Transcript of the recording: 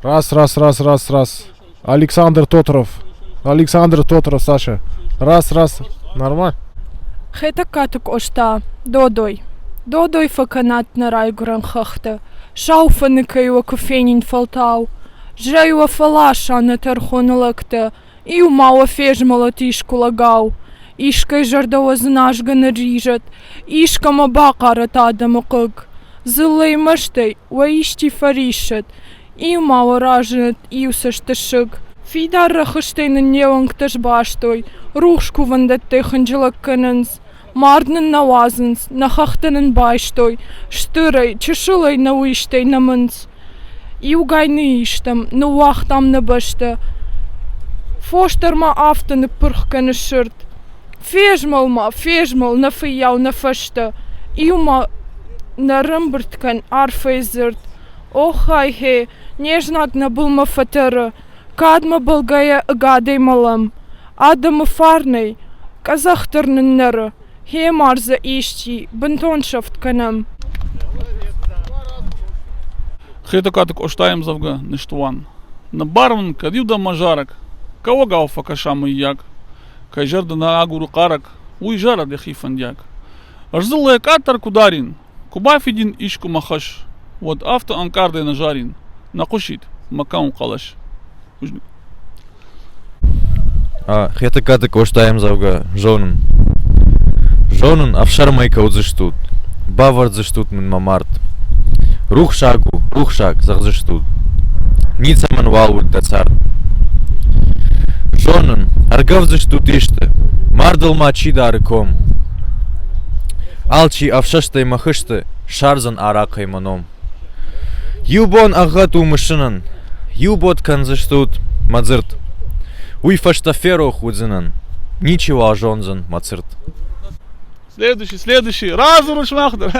Раз, раз, раз, раз, раз. Александр Тотров. Александр Тотров, Саша. Раз, раз. Нормально? Хетӕгкаты Къоста, Додой. Додой фӕкӕнат нӕ райгуырӕн хӕхтӕ, Сау фӕныкӕй уӕ куы фенин фӕлтау. Зӕй уӕ фӕласа нӕ тӕрхоны лӕгтӕ, Иу ма уӕ фезмӕлӕт искуы лӕгау. Искӕй зӕрдӕ уӕ дзыназгӕ нырризӕд, Искӕмӕ бахъарӕт адӕмы хъыг. Дзыллӕйы мӕстӕй уӕ исчи фӕриссӕд, Иу ма уӕ разынӕд иу цӕстысыг. Фидар рӕхыстӕй нын не уӕнгтӕ сбастой, Рухс кувӕндӕттӕй хынджылӕг кӕнынц. Мард нын нӕ уадзынц, нӕ хӕхтӕ нын байстой, Стырӕй, чысылӕй нӕ уистӕй нӕмынц. Иугай ныйистӕм, ныууагътам нӕ бӕстӕ. Фос дӕр ма афтӕ ныппырх кӕны сырд. Фезмӕл-ма, фезмӕл, нӕ фыййау нӕ фӕстӕ. Иумӕ нӕ рымбырд кӕн арфӕйы дзырд. Оххай-гъе, не знаг нӕ былмӕ фӕтӕры, Кадмӕ бӕлгӕйӕ ӕгадӕй мӕлӕм. Адӕмы фарнӕй къӕдзӕх дӕр ныннӕры, Хемардзӕ исчи, бынтон сӕфт кӕнӕм. Хетӕгкаты Къостайы ӕмдзӕвгӕ Ныстуан. Ныббар мын, кӕд-иу дӕм мӕ зарӕг Кӕуӕгау фӕкӕса, мыййаг. Кӕй зӕрдӕ нӕ агуры хъарӕг, Уый зарӕд йӕхи фӕндиаг. Ӕз дзыллӕйӕ къаддӕр куы дарин, Куы бафидин искуы мӕ хӕс, Уӕд афтӕ ӕнкъардӕй нӕ зарин, Нӕ хъуысид мӕ кӕуын хъӕлӕс. Хетӕгкаты Къостайы ӕмдзӕвгӕ зонын. Зонын, ӕфсӕрмӕй кӕудзыстут, бавӕрдзыстут мын мӕ мард. Рухсаг у, рухсаг, зӕгъдзыстут. Ницӕмӕн уал уыд дӕ цард. Зонын, ӕргӕвдзыстут исты, мардыл ма чи дары ком. Алчи ӕфсӕстӕй мӕ хызты ссардзӕн арахъхъӕй мӕ ном. Иу бон ӕгъгъӕд у мысынӕн, иу бот кӕндзыстут мӕ дзырд. Уый фӕстӕ ферох уыдзынӕн, ничиуал зондзӕн мӕ цырт. Следующий, следующий. Разуру сымах дӕр.